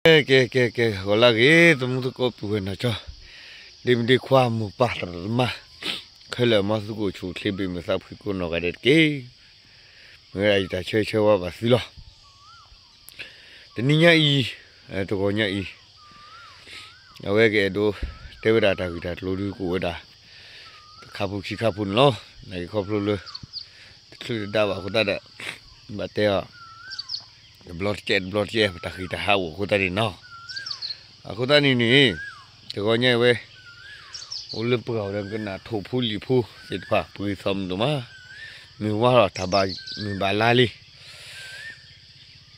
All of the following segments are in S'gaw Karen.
ကဲ ကဲ ကဲ ကဲ ဂီၤလၢအဂ့ၤ သမူသကိးပုၢ်ဝဲၢ်နီၢ်ကၠီ, ဒ့မုၣ်ဒ့ခွါ မိၢ်ပၢ်သရၣ်သမါ, ခဲလၢာ်မ်သုကအိၣ်ဆူၣ်အိၣ်ချ့ ဘၣ်မုာ်သးဖှံကိးနီၢ်ဂၤဒဲးတက့ၢ်. မ့ၢ်ဝဲဒၣ်ယတၢ်ဆၢဂ့ၤဆၢဝါဘၣ်သုလီၤ. တနံၤညါအံၤ, တဂီၤညါအံၤ, အဝဲကအဲၣ်ဒိးတဲဝဲဒၣ်တၢ်ဂ့ၢ်တၢ်ကျိၤဒုးကအိၣ်ဝဲဒၣ် တခါဖိခံခါဖိန့ၣ်လီၤ. နာ်က့ခီဖျိလၢ တချုးတဒါဘၣ်အဃိသတးဒီး ဘၣ်တဲအီၤ တဘျီတကဲး တဘျီတကဲး ပတၢ်ဃံတၢ်ဟးအိၣ်အဃိသတးန့ၣ်နီၤ. အဃိသတးန့ၣ်န့ၣ် တဂီၤညါအံၤဝဲ အိၣ်လၢပှၤအိၣ်ဒီးကနၣ်ထိၣ်ဖိလံာ်ဖိသ့ၣ်တဖၣ် ပှ့ၤသီမုၢ်ဒိၣ်မး, မုၢ်ဝါထီၣ်တၢ်ဘၣ်မုၢ်ဘၣ်လါလံ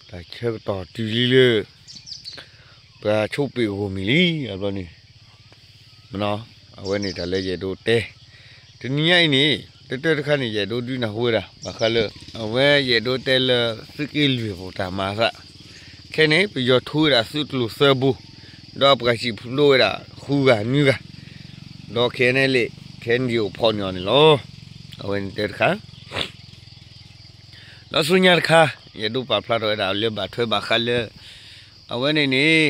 တၢ်ဆၢကတီၢ်တုၤလံလၢ ပှၤဆိးပ့းဂီၢ်မံၤလံ အဘျီန့ၣ်, အဝဲန့ၣ်တၢ်လၢယအဲၣ်ဒိးတဲ, တနံၤညါအံၤန့ၣ် တၢတၢတခါန့ၣ် ယအဲၣ်ဒိးဒုးနၢ်ဟူဝဲဒၣ် ဘၣ်ဃးလၢ အဝဲယအဲၣ်ဒိးတဲလၢသုးက့လွံၢ်အပူၤတၢ်မၤအသး, ခဲန့ၣ် ပယီၤထိဝဲဒၣ်သုးကျိၤသၢဘိ, ဒီးပှၤစံၣ်ဖျိဝဲဒၣ်ဃုဂၤနွံဂၤ, ဒီး ခဲအံၤန့ၣ်လၢ ခဲအံၤန့ၣ်အိၣ်ဖီၣ်န့ၢ်အီၤန့ၣ်လီၤ. အဝဲန့ၣ်တၢတခါ ဒီးဆူညါတခါ ယအဲၣ်ဒိးပာ်ဖျါထီၣ်ဝဲဒၣ်လၢဘၣ်ထွဲဘၣ်ဃးလၢ အဝဲန့ၣ်န့ၣ်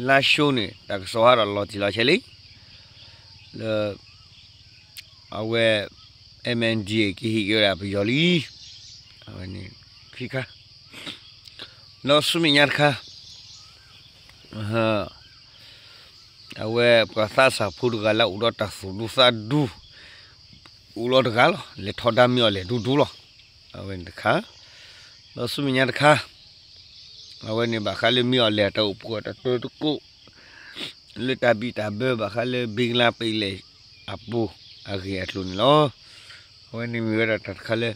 လါၡိန့ၣ် တၢ်ကစီၣ်ဟးထီၣ်လီၤတံၢ်လီၤဆဲးလံ လၢ အဝဲ MNDAA ကဟ့ၣ်က့ၤဝဲဒၣ်ပယီၤလံ. အဝဲန့ၣ် ခံခါ ဒီးဆူမဲာ်ညါတခါ အဝဲပှၤသးစၢ်ဖိတဂၤလၢအိၣ်ဒီးတၢ်သူၣ်ဒူသးဒူ အိၣ်လီၤတဂၤလီၤ လဲၤထီဒါမ့ၢ်အီၣ်လဲၣ်ဒူဒူလီၤ. အဝဲန့ၣ်တခါ ဒီးဆူမဲာ်ညါတခါ အဝဲန့ၣ်ဘၣ်ဃးလၢမ့ၢ်အီၣ်လဲၣ်တၢ်အိၣ်ဖှိၣ်တၢ်တၢတကိး လၢတၢ်ဘံၣ်တၢ်ဘၢဘၣ်ဃးလၢ ဘ့ကလါပံလဲၣ်အပူၤအဂ့ၢ်အကျိၤန့ၣ်လီၤ. အဝဲန့ၣ်မ့ၢ်ဝဲဒၣ်တၢ်တခါလၢ ယ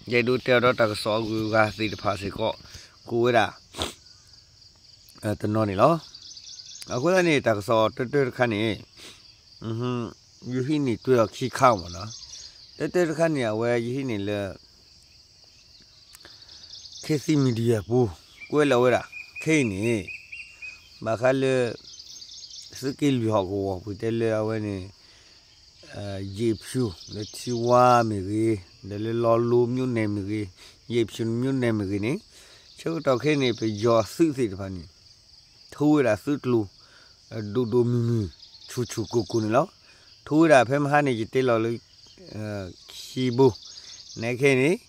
အဲၣ်ဒိးတဲအီၤဒီးတၢ်ကစီၣ်အဂုၤအဂၤသ့ၣ်တဖၣ်စ့ၢ်ကီး ကအိၣ်ဝဲဒၣ် တနီၤန့ၣ်လီၤ. အဃိသတးန့ၣ် တၢ်ကစီၣ်တၢတၢတခါန့ၣ် ယဟံးန့ၢ်တွဲအီၤခံခါမ့ၢ်နီၤ. တၢတၢတခါန့ၣ် အဝဲယဟံးန့ၢ်လၢ ခ့သံ media ပူၤ ကွဲးလီၤဝဲဒၣ် ခဲအံၤန့ၣ် ဘၣ်ဃးလၢ သုးက့လွံၢ်ဟီၣ်ကဝီၤ ပကတဲလၢအဝဲန့ၣ် ယ့ၣ်ဖၠူၣ် လၢထံဝါမ့ၢ်ဂ့ၤ ဒီးလၢလီလိၤ မြို့နယ် မ့ၢ်ဂ့ၤ ယ့ၣ်ဖၠူၣ် မြို့နယ် မ့ၢ်ဂ့ၤန့ၣ် ဆၢကတီၢ်ခဲအံၤန့ၣ် ပယီၤသုးသ့ၣ်တဖၣ်န့ၣ် ထိဝဲဒၣ်သုးကျိၤ ဒိၣ်ဒိၣ်မုၢ်မုၢ် ဆူၣ်ဆူၣ်ကိၢ်ကိၢ်န့ၣ်လီၤ. ထိဝဲဒၣ်ဖဲမဟါန့ၣ် ယတဲလီၤလၢ ခံဘိ နာ်က့ခဲအံၤန့ၣ်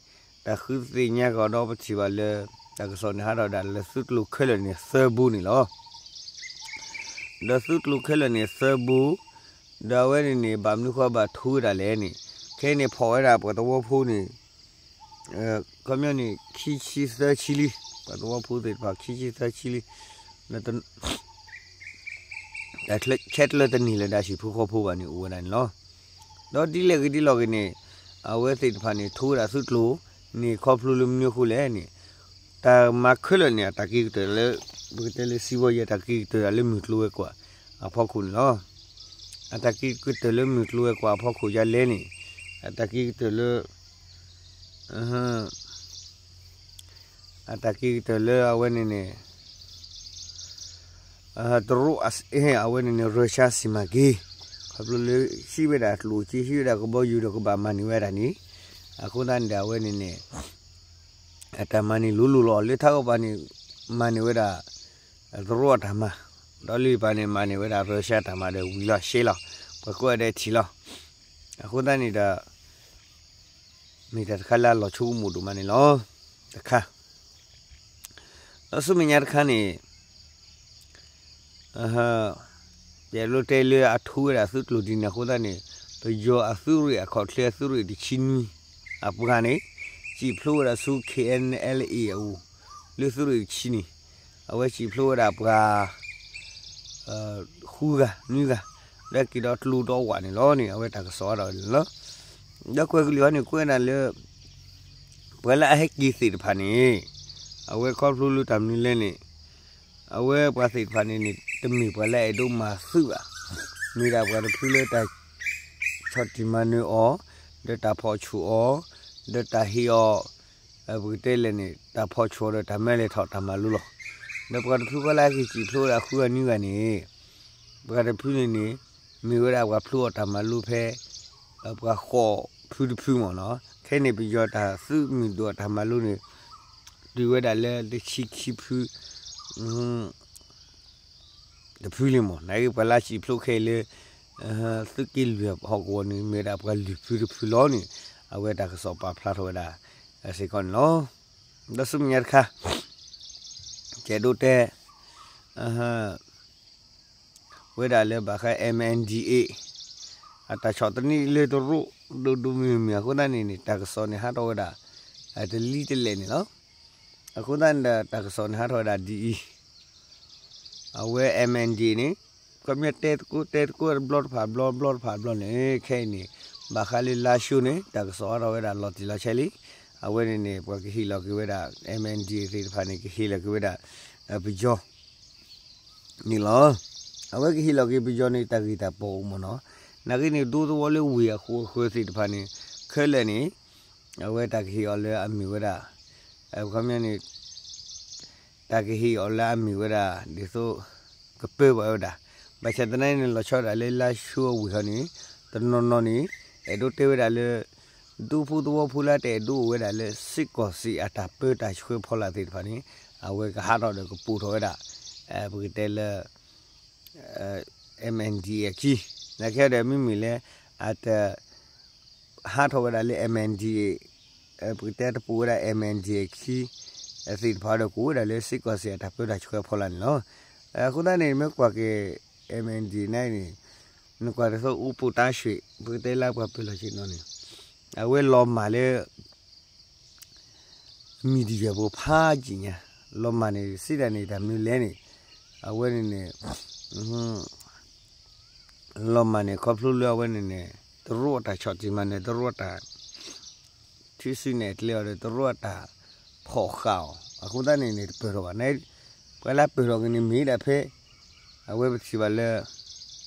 တၢ်ဃုသ့ၣ်ညါကီးဒီးပထံၣ်ဘၣ်လၢ တၢ်ကစီၣ်န့ၣ်ဟးထီၣ်ဝဲဒၣ်လၢသုးကျိၤခဲလၢာ်န့ၣ်သၢဘိန့ၣ်လီၤ. ဒီးသုးကျိၤခဲလၢာ်န့ၣ်သၢဘိ ဒီးအဝဲန့ၣ်န့ၣ် ဘၣ်မနုၤဃိဘၣ်ထိဝဲဒၣ်လဲၣ်န့ၣ် ခဲအံၤန့ၣ်ဖီၣ်ဝဲဒၣ်ပှၤသဝီဖိန့ၣ် ခီပညီန့ၣ် ခံဆံသၢဆံလံ, ပှၤသဝီဖိသ့ၣ်တဖၣ် ခံဆံသၢဆံလံ, တၢ်ဆဲးတလၢတန့ၢ်လၢၤဒၣ်ဟံၣ်ဖိဃီဖိဘၣ်န့ၣ် အိၣ်ဝဲဒၣ်န့ၣ်လီၤ. ဒီးဒ်လဲၣ်ဂ့ၤဒ်လဲၣ်ဂ့ၤန့ၣ် အဝဲသ့ၣ်တဖၣ်န့ၣ် ထိဝဲဒၣ်သုးကျိၤန့ၣ် ခီဖျိလၢမနုၤအဃိလဲၣ်န့ၣ် တၢ်မၤခဲလၢာ်န့ၣ် အတၢ်က့ၤကတၢၢ်လၢ ပကတဲလၢစံးဘီယဲ အတၢ်က့ၤကတၢၢ်ဒၣ်လၢမုၢ်ကျိၤဝဲၤကွာ်အဖီခိၣ်န့ၣ်လီၤ. အတၢ်က့ၤကတၢၢ်လၢမုၢ်ကျိၤဝဲၤကွာ်အဖီခိၣ်ဒ်လဲၣ်န့ၣ် အတၢ်က့ၤကတၢၢ်လၢ အတၢ်က့ၤကတၢၢ်လၢအဝဲန့ၣ်န့ၣ် တရူး အဝဲန့ၣ်န့ၣ် ရၢၡါစံၣ်မၤက့ၤ ခီဖျိလၢဟံးဝဲဒၣ်ကျိၣ်စ့ ဟံးဝဲဒၣ်ကဘီယူၤဒီးကဘၣ်မၤန့ၢ်ဝဲဒၣ်န့ၣ် အဃိသတးန့ၣ်ဒီး အဝဲန့ၣ်န့ၣ် အတၢ်မၤန့ၢ်လိၤလိၤလီၤ. လၢထးကီၢ်ပၤန့ၣ် မၤန့ၢ်ဝဲဒၣ် တရူးအတၢ်မၤ, ဒီးလၢပၤန့ၣ် မၤန့ၢ်ဝဲဒၣ်ရၢၡါတၢ်မၤဒီးဝံၤလီၤရှဲလီၤ. ပှၤကိးဂၤဒဲးထံၣ်လီၤ. အဃိသတးန့ၣ်ဒီး မ့ၢ်တၢ်တခါလၢအလီၤဆိကမိၣ်ဒိၣ်မးန့ၣ်လီၤ. တခါ ဒီးဆူမဲာ်ညါတခါန့ၣ် ယအဲၣ်ဒိးတဲလၢအထိဝဲဒၣ်သုးကျိၤဒ်န့ၣ်အဃိသတးန့ၣ် ပယီၤအသုးရ့ၣ် အခီၣ်ချ့အသုးရ့ၣ်တဆံနွံ အပှၤန့ၣ် စံၣ်ဖျိဝဲဒၣ်ဆူ KNLA အအိၣ် လၢသုးရ့ၣ်တဆံန့ၣ် အဝဲစံၣ်ဖျိဝဲဒၣ်ပှၤ ဃုဂၤနွံဂၤ လၢက့ၤဒီးကျိဒီးဝးန့ၣ်လီၤ. န့ၣ် အဝဲတၢ်ကစီၣ်အါထီၣ်န့ၣ်လီၤ. ဒီးကွဲၤကလုာ်အံၤန့ၣ် ကွဲးဒၣ်လၢ ပှၤလၢအဟဲက့ၤသ့ၣ်တဖၣ်န့ၣ် အဝဲခီဖျိလၢတၢ်မနုၤလဲၣ်န့ၣ် အဝဲပှၤသ့ၣ်တဖၣ်န့ၣ်န့ၣ် တမ့ၢ်ပှၤလၢအအဲၣ်ဒိးမၤသုးဘၣ်. မ့ၢ်ဒၣ်ပှၤတဖုလၢတၢ်ဆီၣ်တံၢ်မၤနၢၤအီၤ, ဒီးတၢ်ဖီၣ်ဆူၣ်အီၤ, ဒီးတၢ်ဟ့ၣ်အီၤ ပကတဲလဲၣ်န့ၣ် တၢ်ဖီၣ်ဆူၣ်အီၤဒီးတၢ်မၢလဲၤထီၣ်တၢ်မၤလိလီၤ. ဒီးပှၤတဖုဃီလၢအက့ၤစံၣ်ဖျိဝဲဒၣ်ဃုဂၤနွံဂၤန့ၣ် ပှၤတဖုန့ၣ်န့ၣ် မ့ၢ်ဝဲဒၣ်ပှၤဖျိအီၣ်တၢ်မၤလိဖဲ ပှၤဃိးဖုတဖုမ့ၢ်နီၤ. ခဲန့ၣ် ပယီၤတၢ်သုးမုၢ်ဒိၣ်အတၢ်မၤလိန့ၣ် တုၤဝဲဒၣ်လၢတဆံခံဖု တဖုလံမး, နာ်က့ပှၤလၢစံၣ်ဖျိးခဲအံၤလၢ သုးက့လွံၢ်ဟီၣ်ကဝီၤန့ၣ် မ့ၢ်ဝဲဒၣ်ပှၤလွံၢ်ဖုတဖုလီၤန့ၣ် အဝဲတၢ်ကစီၣ်ပာ်ဖျါထီၣ်ဝဲဒၣ်စ့ၢ်ကီးန့ၣ်လီၤ. ဒီးဆူမဲာ်ညါတခါ ကဲဒိးတဲ ဝဲဒၣ်လၢဘၣ်ဃး M N D A အတၢ်ဆီၣ်သနံးလၢတရူး ဒိၣ်ဒိၣ်မုၢ်မုၢ်အဃိသတးန့ၣ်န့ၣ် တၢ်ကစီၣ်န့ၣ်ဟးထီၣ်ဝဲဒၣ် တလံတလဲၣ်န့ၣ်လီၤ. အဃိသတးန့ၣ်ဒီး တၢ်ကစီၣ်န့ၣ်ဟးထီၣ်ဝဲဒၣ်ဒ်အံၤ, အဝဲ M N D A န့ၣ် ခီပညီတဲသကိးတဲသကိးတဘျီတဖၣ်ဘျီဘျီတဖၣ်ဘျီန့ၣ် ခဲအံၤန့ၣ် ဘၣ်ဃးလၢလါၡိန့ၣ် တၢ်ကစီၣ်ဟးထီၣ်ဝဲဒၣ်လီၤတံၢ်လီၤဆဲးလံ. အဝဲန့ၣ်န့ၣ် ပှၤကဟ့ၣ်လီၤက့ၤဝဲဒၣ် M N D A သ့ၣ်တဖၣ်န့ၣ် ကဟ့ၣ်လီၤက့ၤဝဲဒၣ် ပယီၤ န့ၣ်လီၤ. အဝဲကဟ့ၣ်လီၤက့ၤပယီၤန့ၣ် တၢ်ဂ့ၢ်တၢ်ပီၣ်အိၣ်မးနီၤ. နာ်က့န့ၣ် ဒူသဝီလၢဝ့ၢ်အဃိအဃၢၤသ့ၣ်တဖၣ်န့ၣ် ခဲလၢာ်န့ၣ် အဝဲတၢ်ကဟ့ၣ်အီၤလၢအမ့ၢ်ဝဲဒၣ် ခီပညီန့ၣ် တၢ်ကဟ့ၣ်အီၤလၢအမ့ၢ်ဝဲဒၣ် ဒ်သိး ကပၢဘၣ်ဝဲဒၣ်. ဘၣ်ဆၣ်သနာ်က့န့ၣ် လီၤဆီဒၣ်တၢ်လၢလါၡိအဝ့ၢ်ဟီန့ၣ် တနီၤနီၤန့ၣ် အဲၣ်ဒိးတဲဝဲဒၣ်လၢ ဒူဖိသဝီဖိလၢတအဲၣ်ဒိးအိၣ်ဝဲဒၣ်လၢ စ့ၢ်ကီးစ့ၢ်အတၢ်ပၢတၢ်ဆှၢဖီလာ်သ့ၣ်တဖၣ်န့ၣ် အဝဲကဟးထီၣ်ဒီးကပိာ်ထီၣ်ဝဲဒၣ် ပကတဲလၢ M N D A အခံ နာ်က့ဒီးမ့မ့ၢ်လၢ အတ ဟးထီၣ်ဝဲဒၣ်လၢ M N D A ပကတဲတပိာ်ဝဲဒၣ် M N D A အခံ သ့ၣ်တဖၣ်ဒီးကအိၣ်ဝဲဒၣ်လၢစ့ၢ်ကီးစ့ၢ်အတၢ်ပၢတၢ်ဆှၢဖီလာ်န့ၣ်လီၤ. အဃိသတးန့ၣ် မ့ၢ်ကွၢ်က့ၤ M N D A န့ၣ် နကွၢ်တသီၣ်အူပိာ်တၢ်ဆှံ ပကတဲလၢပှၤပၢၤလီၢ်ဆ့ၣ်နီၤန့ၣ် အဝဲလီၤမၢ်လၢ မံၤတယဲၢ်ဖိဖးယံာ်ညါ လီၤမၢ်န့ၣ် စံးတၢ်န့ၣ် တၢ်မနုၤလဲၣ်န့ၣ် အဝဲန့ၣ်န့ၣ် လီၤမၢ်န့ၣ် ခီဖျိလၢအဝဲန့ၣ်န့ၣ် တရူးအတၢ်ဆီၣ်တံၢ်မၤနၢၤ တရူးအတၢ် ထုးစုနဲၣ်ကျဲအီၤဒီး တရူးအတၢ်ဖီၣ်ဃာ်အီၤ အဃိသတးန့ၣ်န့ၣ် တပၢၢ်ထီၣ်ဘၣ်န့ၣ် ပှၤလၢပၢၢ်ထီၣ်က့ၤန့ၣ်မ့ၢ်ဒၣ်ဖဲ အဝဲပထံၣ်ဘၣ်လၢ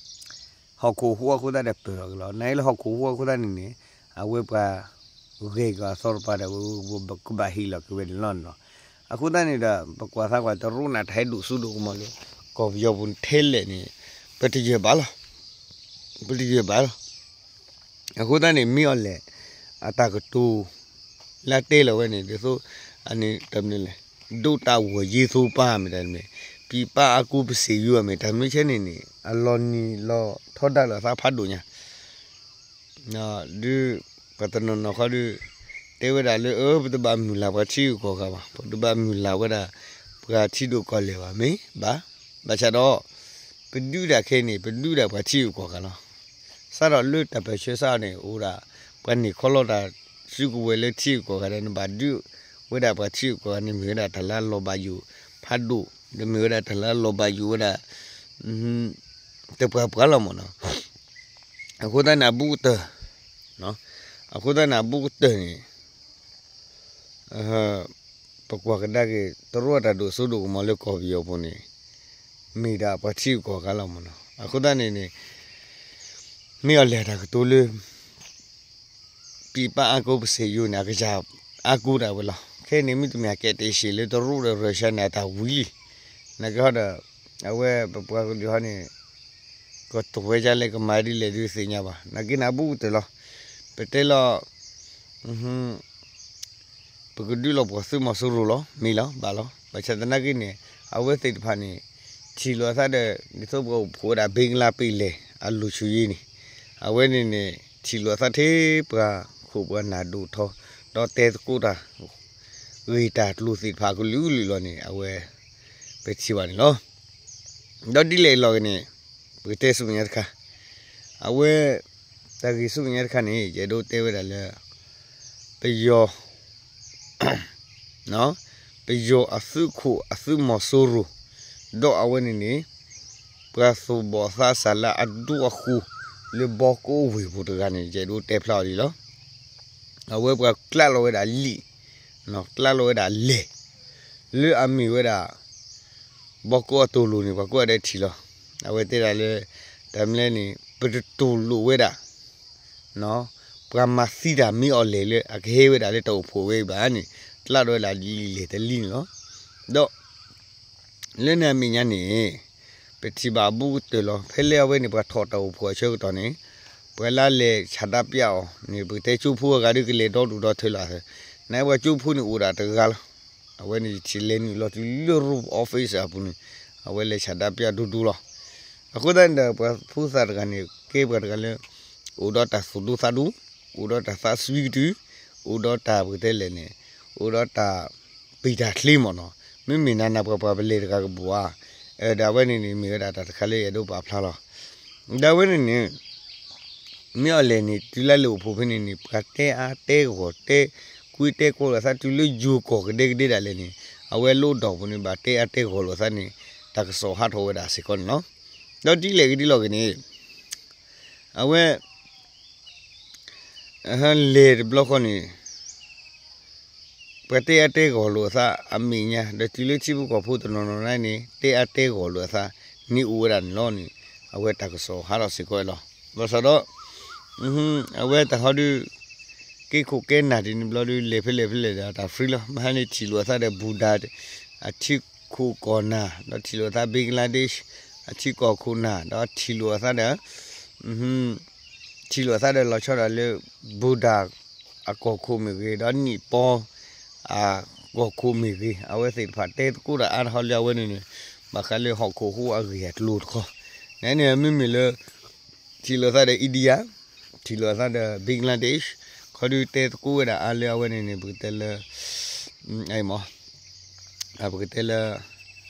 ဟီၣ်ခိၣ်ဟူအဃိသတးဒီးပၢၢ်ထီၣ်က့ၤလီၤ. နာ်က့လၢဟီၣ်ခိၣ်ဟူအဃိသတးန့ၣ်န့ၣ် အဝဲပှၤ ဂဲၤက့ၤအသီတပၤဒီး ကဘၣ်ဟ့ၣ်လီၤက့ၤဝဲန့ၣ်လီၤ. အဃိသတးန့ၣ်ဒီး ပကွၢ်သးကွၢ်တရူးန့ၣ် တၢ်ဟဲဒိၣ်စိဒိၣ်ကမီၤလၢ ကီၢ်ပယီၤပူၤထဲလဲၣ်န့ၣ် ပတယၢၢ်ဘၣ်လီၤ. ပတယၢၢ်ဘၣ်လီၤ. အဃိသတးန့ၣ် မ့ၢ်အီၤလဲၣ် အတၢ်ကတိၤ လၢအတဲလီၤဝဲန့ၣ် ဒ်သိး အန့ၣ်တမနုၤလဲၣ် ဒိၣ်တၢ်ဝီၤယ့သိပၢ်မ့ၢ်တၢ်မ့ၢ် ပံပၢ်အါကူပစ့ၢ်ယိၤအမ့ၢ်တၢ်မ့ၢ်ဆဲန့ၣ်န့ၣ် အလီၤနံၤလီၤထီဒါလီၤသးဖးဒိၣ်ညါ ဒုး ပှၤတနီၤနီၤခီဒုး တဲဝဲဒၣ်လၢ အၢ ပတဘၣ်မုၢ်လၢ်ပှၤထံဂုၤကီၢ်ဂၤဘၣ်, ပတဘၣ်မုၢ်လၢ်ဝဲဒၣ် ပှၤထံဒိၣ်ကီၢ်လဲၢ်ဘၣ်, မ့ၢ်ဘၣ်. ဘၣ်ဆၣ်ဒီး ပဒုးဒၣ်ခဲအံၤန့ၣ် ပဒုးဒၣ်ပှၤထံဂုၤကီၢ်ဂၤလီၤ. စးထီၣ်လၢတၢ်ပၢၢ်ဆၢစးန့ၣ် အိၣ်ဒၣ် ပှၤန့ၢ်ခီလီၤတၢ်စုကဝဲၤလၢထံဂုၤကီၢ်ဂၤဒီး နဘၣ်ဒုးဝဲဒၣ်ပှၤထံဂုၤကီၢ်ဂၤန့ၣ် မ့ၢ်ဝဲဒၣ်တၢ်လၢအလီၤဘၣ်ယိၣ်ဖးဒိၣ်, ဒီးမ့ၢ်ဝဲဒၣ်တၢ်လၢအလီၤဘၣ်ယိၣ်ဝဲဒၣ် တပှၤပှၤလီၤမ့ၢ်နီၤ. အဃိသတးန့ၣ်အဘူးကတၢၢ်, အဃိသတးန့ၣ်အဘူးကတၢၢ်န့ၣ် ပကွၢ်ကဒါက့ၤ တရူးအတၢ်ဒိၣ်စိဒိၣ်ကမီၤလၢကီၢ်ပယီၤပူၤန့ၣ် မ့ၢ်ဒၣ်ပှၤထံဂုၤကီၢ်ဂၤလီၤမ့ၢ်နီၤ. အဃိသတးန့ၣ်န့ၣ် မ့ၢ်အီၤလဲၣ်တၢ်ကတိၤလၢ ပံပၢ်အါကူပစ့ၢ်ယိၤန့ၣ် အကစၢ်အါကူဒၣ်ဝဲလီၤ. ခဲအံၤန့ၣ် မ့တမ့ၢ်အကဲတ့ၢ်စ့ၢ်လၢတရူးဒီးရၢၡါန့ၣ် အတၢ်ဝံၤလံ. နာ်က့ဟီဒီး အဝဲပပှၤကလုာ်ဟီန့ၣ် ကတဝဲဒ်လဲၣ်ကမၤဒ်လဲၣ်ဒုးသ့ၣ်ညါဘၣ်. နာ်က့န့ၣ်အဘူးကတၢၢ်လီၤ. ပတဲလီၤ ပကဒုးလီၤပှီၢ်သုးမီၤစိရိၤလီၤ, မ့ၢ်လီၤ, ဘၣ်လီၤ. ဘၣ်ဆၣ်သနာ်က့န့ၣ် အဝဲသ့ၣ်တဖၣ်န့ၣ် ထံၣ်လိာ်အသးဒီး ဒ်သိးပှၤအိၣ်ဖှိၣ်ဝဲဒၣ် ဘ့ကလါပ့လဲၣ် အလိၤဆူၣ်ယ့န့ၣ် အဝဲန့ၣ်န့ၣ် ထံၣ်လိာ်အသးထဲပှၤခိၣ်ပှၤနၢ်ဒိၣ်ထီ ဒီးတဲသကိးတၢ် ဂ့ၢ်တၢ်ကျိၤသ့ၣ်တဖၣ်ကလုာ်ကလုာ်လီၤန့ၣ် အဝဲ ပထံၣ်ဘၣ်န့ၣ်လီၤ. ဒီးဒ်လဲၣ်အလီၢ်ဂ့ၤန့ၣ် ပကတဲဆူမဲာ်ညါတခါ, အဝဲ တၢ်ဂ့ၢ်ဆူမဲာ်ညါတခါန့ၣ် ယအဲၣ်ဒိးတဲဝဲဒၣ်လၢ ပယီၤ ပယီၤအသုးခိၣ်အသုးမီၤစိရိၤ ဒီးအဝဲန့ၣ်န့ၣ် ပှၤသူၣ်ဘီၣ်သးစၢ်လၢအဒူအဃိ လၢဘီကအိဝ့ၢ်ပူၤတဂၤန့ၣ် ယအဲၣ်ဒိးတဲဖျါအီၤဒ်လီၤ. အဝဲပှၤကျးလီၤဝဲဒၣ်လံာ်, ကျးလီၤဝဲဒၣ်လဲၢ် လၢအမ့ၢ်ဝဲဒၣ် ဘီကအိအတိၢ်လိာ်န့ၣ် ပှၤကိးဂၤဒဲးထံၣ်လီၤ. အဝဲတဲဒၣ်လၢ တၢ်မနုၤလဲၣ်န့ၣ် ပတတိၢ်လိာ်ဝဲဒၣ် ပှၤမၤသံတၢ်မ့ၢ်အီၤလဲၣ်လၢ အကဟဲဝဲဒၣ်လၢတၢ်အိၣ်ဖှိၣ်ဝဲအံၤဘၣ်န့ၣ် ကျးလီၤဝဲဒၣ်လံာ်လဲၢ်တလံန့ၣ်လီၤ. ဒီး လၢန့ၣ်အမဲာ်ညါန့ၣ် ပထံၣ်ဘၣ်အဘူးကတၢၢ်လီၤ. ဖဲလၢအဝဲန့ၣ် ပှၤထီၣ်တၢ်အိၣ်ဖှိၣ်အဆၢကတီၢ်န့ၣ် ပှၤလၢလဲၤဆန္ဒပြအီၤန့ၣ် ပကတဲကၠိဖိအဂၤဒီးကလဲၤဒီဒူၣ်ဒီထၢလီၤ. နာ်က့ပှၤကၠိဖိန့ၣ်အိၣ်ဒၣ်တဂၤလီၤ. အဝဲန့ၣ်ယထံၣ်လဲၤနုာ်လီၤတုၤလၢ Root Office အပူၤန့ၣ် အဝဲလဲၤဆန္ဒပြဒူဒူလီၤ. အဃိသတးန့ၣ်ဒီး ပှၤဖိသၣ်တဂၤန့ၣ် ကဲပှၤတဂၤလၢ အိၣ်ဒီးတၢ်သူၣ်ဒူသးဒူ, အိၣ်ဒီးတၢ်သးစွံကတုၤ, အိၣ်ဒီးတၢ်ပကတဲလဲၣ်န့ၣ်, အိၣ်ဒီးတၢ်ပံာ်တၢ်ချ့မ့ၢ်နီၤ, မ့မ့ၢ်နၤနၤပှၤပှၤပလဲၤတဂၤကဘၣ်ဧါ, ဒီးအဝဲန့ၣ်န့ၣ် မ့ၢ်ဝဲဒၣ်တၢ်တခါလၢယအဲၣ်ဒိးပာ်ဖျါလီၤ. ဒီးအဝဲန့ၣ်န့ၣ် မ့ၢ်အီၤလဲၣ်န့ၣ် တုၤလၢလၢအိၣ်ဖှိၣ်ဖဲန့ၣ်န့ၣ် ပှၤတဲအါတဲဂီၢ် တဲကွံတဲကွီလိာ်သး တုၤလၢယိၤကီၢ်ကဒဲကဒဲဒၣ်လဲာ်န့ၣ် အဝဲလၢအိၣ်ဒီးပူၤန့ၣ် ဘၣ်တဲအါတဲဂီၢ်လိာ်သးန့ၣ် တၢ်ကစီၣ်ဟးထီၣ်ဝဲဒၣ်စ့ၢ်ကီးန့ၣ်လီၤ. ဒီးဒ်လဲၣ်ဂ့ၤဒ်လဲၣ်ဂ့ၤန့ၣ် အဝဲ လဲၤတဘျီဃီန့ၣ် ပှၤတဲအါတဲဂီၢ်လိာ်အသးအမဲာ်ညါ ဒီးတုၤလၢထံဖိကီၢ်ဖိတနီၤနီၤန့ၣ် တဲအါတဲဂီၢ်လိာ်အသးန့ၣ်အိၣ်ဝဲဒၣ်န့ၣ်လီၤန့ၣ် အဝဲတၢ်ကစီၣ်ဟးထီၣ်စ့ၢ်ကီးလီၤ. ဘၣ်ဆၣ်ဒီး အဝဲတၢ်ဟီဒုး ကဲခိၣ်ကဲနၢ်ဒ်န့ၣ်ဘျီဒုး လဲၤဖဲလဲၣ်ဖဲလဲၣ်ဒီးတၢ် free လီၤ. မဟါန့ၣ်ထံၣ်လိာ်အသးဒီး ဘူဒၤ အထံခိၣ်ကီၢ်နၢ် ဒီးထံၣ်လိာ်အသး ဘ့ကလါဒ့း အထံကီၢ်ခိၣ်နၢ် ဒီးထံၣ်လိာ်အသးဒီး ထံၣ်လိာ်အသးဒီးလီၤဆီဒၣ်လၢ ဘူဒၤ အကီၢ်ခိၣ်မ့ၢ်ဂ့ၤ ဒီးနံၣ်ပီ အကီၢ်ခိၣ်မ့ၢ်ဂ့ၤ အဝဲသ့ၣ်တဖၣ်တဲသကိးတၢ်အါထီၣ်လၢအဝဲန့ၣ်န့ၣ် ဘၣ်ဃးလၢဟီၣ်ခိၣ်ဟူးအဂ့ၢ်အကျိၤတခီ နန့ၣ်မ့မ့ၢ်လၢ ထံၣ်လိာ်သးဒီး India ထံၣ်လိာ်သးဒီး Bangladesh ခီဒုးတဲသကိးဝဲဒၣ်အါလၢအဝဲန့ၣ်န့ၣ် ပကတဲလၢ မ ပကတဲလၢ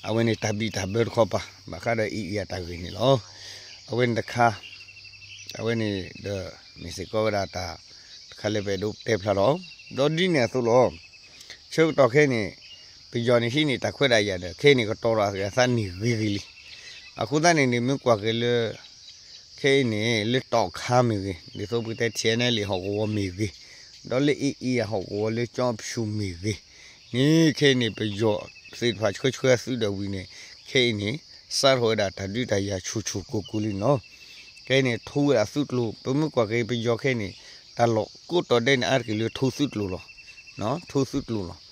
အဝဲန့ၣ်တၢ်ဘံၣ်တၢ်ဘၢတခီပၤ ဘၣ်ဃးဒီး India တၢ်ဂ့ၢ်န့ၣ်လီၤ. အဝဲန့ၣ်တခါ အဝဲန့ၣ်ဒီး မ့ၢ်စ့ၢ်ကီးဝဲဒၣ်တၢ်တခါလၢပအဲၣ်ဒိးတဲဖျါလီၤ. ဒီးဒ်န့ၣ်အသိးလီၤ. ဆၢကတီၢ်ခဲအံၤန့ၣ် ပယီၤန့ၣ်ဟံးန့ၢ်တၢ်ခွဲးတၢ်ယာ်ဒီး ခဲအံၤန့ၣ် ကတီၤထီၣ်အသးန့ၢ်ဂ့ၤဂ့ၤလံ. အဃိသတးန့ၣ်န့ၣ် မ့ၢ်ကွၢ်က့ၤလၢ ခဲအံၤန့ၣ် လၢတီၣ်ခါမ့ၢ်ဂ့ၤ ဒ်သိးပကတဲ ထံၣ်နဲလံ ဟီၣ်ကဝီၤမ့ၢ်ဂ့ၤ, ဒီးလၢအ့ၣ်အ့ၣ်အဟီၣ်ကဝီၤလၢကၠီဖၠူၣ်မ့ၢ်ဂ့ၤန့ၣ် ခဲအံၤန့ၣ် ပယီၤသ့ၣ်တဖၣ်ဆှၢဆှၢသုးဒီးဝံၤန့ၣ် ခဲအံၤန့ၣ် စးထီၣ်ဝဲဒၣ်တၢ်ဒုးတၢ်ယၤဆူၣ်ဆူၣ်ကိၢ်ကိၢ်လံန့ၣ်လီၤ. ခဲအံၤန့ၣ် ထိဝဲဒၣ်သုးကျိၤ ပမ့ၢ်ကွၢ်က့ၤပယီၤခဲအံၤန့ၣ် တၢ်လီၢ်ကိးတီၤဒဲးန့ၣ် အါတက့ၢ်လၢထိသုးကျိၤလီၤ. ထိသုးကျိၤလီၤ.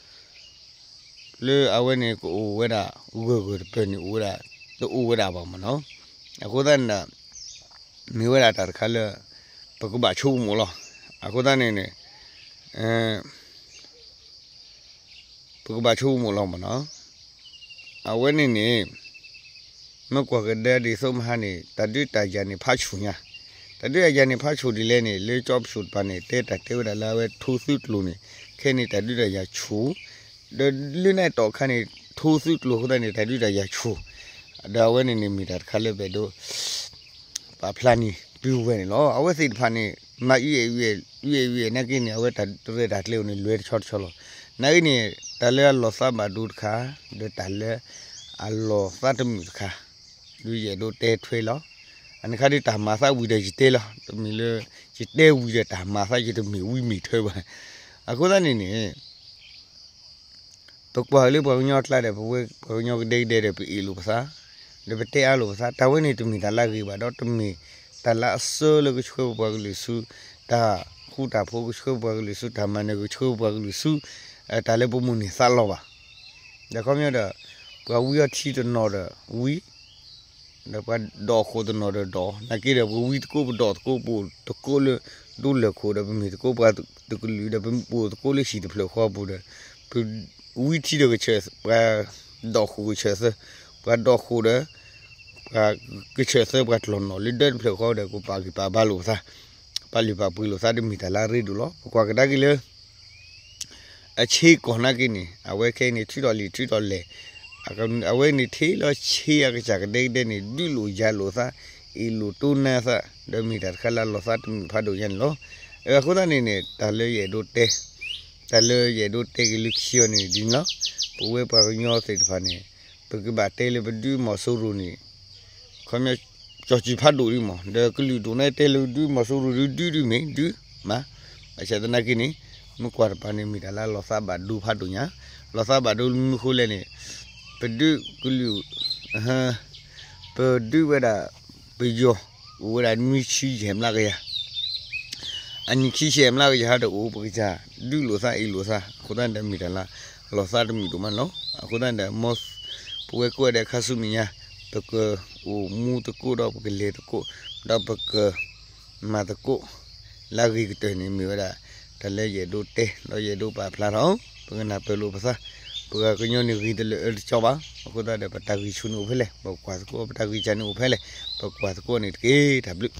လၢအဝဲန့ၣ်ကအိၣ်ဝဲဒၣ် ဂၢၢ်ဂၢၢ်တပၢၢ်န့ၣ်အိၣ်ဝဲဒၣ် တအိၣ်ဝဲဒၣ်ဘၣ်မ့ၢ်နီၤ. အဃိသတးန့ၣ်ဒီး မ့ၢ်ဝဲဒၣ်တၢ်တခါလၢ ပကဘၣ်ဆိကမိၣ်လီၤ. အဃိသတးန့ၣ်န့ၣ် ပကဘၣ်ဆိကမိၣ်လီၤမ့ၢ်နီၤ. အဝဲန့ၣ်န့ၣ် မ့ၢ်ကွၢ်ကဒါဒ်သိးမဟါန့ၣ် တၢ်ဒုးတၢ်ယၤန့ၣ်ဖးဆူၣ်ညါ, တၢ်ဒုးတၢ်ယၤန့ၣ်ဖးဆူၣ်ဒ်လဲၣ်န့ၣ် လၢကၠီဖၠူၣ်တပၤန့ၣ် တဲတၢ်တဲဝဲဒၣ်လၢအဝဲထိသုးကျိၤန့ၣ် ခဲအံၤန့ၣ်တၢ်ဒုးတၢ်ယၤဆူၣ်, ဒီးလၢနတီၣ်ခါန့ၣ် ထိသုးကျိၤအဃိသတးန့ၣ် တၢ်ဒုးတၢ်ယၤဆူၣ်, ဒီးအဝဲန့ၣ်န့ၣ်မ့ၢ်တၢ်တခါလၢပအဲၣ်ဒိး ပာ်ဖျါန့ၣ် ပုၢ်ဝဲၢ်န့ၣ်လီၤ. အဝဲသ့ၣ်တဖၣ်န့ၣ် မၤအုအဲၣ်အုအဲၣ်နာ်က့န့ၣ် အဝဲတၢ်ရဲၣ်တၢ်ကျဲၤအိၣ်န့ၣ် လွဲတဆီတဆီလီၤ. နာ်က့န့ၣ် တၢ်လၢအလီၤသးဘၣ်ဒိတခါ ဒီးတၢ်လၢအလီၤသးတမုာ်တခါ ဒုးယအဲၣ်ဒိးတဲထွဲလီၤ. အန့ၣ်ခါဒုးတၢ်မၤသးဝံၤဒီးယတဲလီၤ. တမ့ၢ်လၢ ယတဲဝံၤဒီးတၢ်မၤသးယတမ့ၢ်ဝံမ့ၢ်ထွဲဘၣ်. အဃိသတးန့ၣ်န့ၣ် ပကွၢ်လၢပှၤကညီအကျါဒီး ပဝဲပှၤကညီကဒဲကဒဲဒီး ပအ့ၣ်လိာ်ပသး, ဒီးပတဲအါလိာ်ပသး, တၢ်ဝဲန့ၣ်တမ့ၢ်တၢ်လၢအဂ့ၤဘၣ်, ဒီးတမ့ၢ်တၢ်လၢအဆၢလၢကဆှၢပပှၤကလုာ်ဆူ တၢ်ဃူတၢ်ဖိးကဆှၢပပှၤကလုာ်ဆူ တၢ်မၤနၢၤကဆှၢပပှၤကလုာ်ဆူ တၢ်လၢပမိၣ်န့ၢ်သးလီဘၣ်. ဒီးခီပညီဒီး ပှၤဝံအီထံတနီၤဒီးဝံ ဒီးပှၤဒိးဃိာ်တနီၤဒီးဒိး, နာ်က့ဒီး ပဝံသကိးပဒိးသကိး ပအိၣ်သကိးလၢဒိလၢၢ်ခိၣ်ဒီး ပမ့ၢ်သကိးပှၤတကလုာ်ဒီး ပအိၣ်သကိးလၢဟံၣ်တဖျၢၣ်ဃီပူၤဒီး ပဝံထံဒီးကဆၢၣ်, ပှၤဒိးဃိာ်ကဆၢၣ်သၢ, ပှၤဒိးဃိာ်ဒီး ပှၤကဆၢၣ်သၢပှၤကျီၢ်နီၣ်လၢဒၢတဖျၢၣ်ဃီဒီး ကပာ်ဂံၢ်ပာ်ဘါလိာ်ပသး, ပာ်လုၢ်ပာ်ပှ့ၤလိာ်သး တမ့ၢ်တၢ်လၢအရ့ဒိၣ်လီၤ. ပကွၢ်ကဒါက့ၤလၢ အဆ့ကီၢ်နာ်က့န့ၣ် အဝဲခဲအံၤန့ၣ် ထုးထီၣ်လံာ်ထုးထီၣ်လဲၢ်, အဝဲန့ၣ်ထံၣ်လီၤဆ့အကစၢ်ကဒဲကဒဲန့ၣ် ဒုးလိာ်ယၤလိာ်သး, အ့ၣ်လိာ်တိၢ်နါသး, ဒီးမ့ၢ်တၢ်တခါလၢအလီၤသးတမုာ်ဖးဒိၣ်ညါန့ၣ်လီၤ. အဃိသတးန့ၣ်န့ၣ် တၢ်လၢယအဲၣ်ဒိးတဲ, တၢ်လၢယအဲၣ်ဒိးတဲက့ၤလၢခံအီၤန့ၣ်ဒ်န့ၣ်လီၤ. ပဝဲပှၤကညီသ့ၣ်တဖၣ်န့ၣ် ပကဘၣ်တဲလၢပဒုးမီၤစိရိၤန့ၣ် ခီပညီ ကၠီၣ်စံၣ်ဖးဒိၣ်ဒ်မး ဒီးကလုာ်ဒိၣ်န့ၣ်တဲလၢဒုးမီၤစိရိၤဒုး ဒုးဒုးမ့ၢ်ဒုးမး, ဘၣ်ဆၣ်သနာ်က့န့ၣ် မ့ၢ်ကွၢ်တပၤန့ၣ် မ့ၢ်တၢ်လၢအလီၤသးဘၣ်ဒိဖးဒိၣ်ညါ, လီၤသးဘၣ်ဒိလၢမနုၤဃိလဲၣ်န့ၣ် ပဒုးကလုာ် ပဒုးဝဲဒၣ်ပယီၤ အိၣ်ဝဲဒၣ်နွံဆံယဲၢ်မျးကယၤ အနံၣ်ခံဆံမျးကယၤဟီဒီးအိၣ်ပကစၢ် ဒုးလိာ်သးအ့ၣ်လိာ်သး အဃိသတးန့ၣ်ဒီးမ့ၢ်တၢ်လၢ လီၤသးတမုာ်ဒိၣ်မးန့ၣ်လီၤ. အဃိသတးန့ၣ်ဒီး ပဝဲကိးဂၤဒဲးခါဆူမဲာ်ညါ ပကအိၣ်မူသကိးဒီးပကလဲၤသကိး ဒီးပက မၤသကိး လၢအဂ့ၤကတၢၢ်န့ၣ်မ့ၢ်ဝဲဒၣ် တၢ်လၢယအဲၣ်ဒိးတဲ ဒီးယအဲၣ်ဒိးပာ်ဖျါထီၣ် ပကနၢ်ပၢၢ်လိာ်ပသး ပှၤကညီန့ၣ်ဂ့ၤတလၢာ်အၢတကီဘၣ်. အဃိသတးဒီး ပတၢ်ဂံၢ်ဆူၣ်န့ၣ်အိၣ်ဖဲလဲၣ်, ပကွၢ်သကိး, ပတၢ်ဂံၢ်စၢ်န့ၣ်အိၣ်ဖဲလဲၣ်, ပကွၢ်သကိးန့ၣ်တက့ၢ်. တၢ်ဘျုး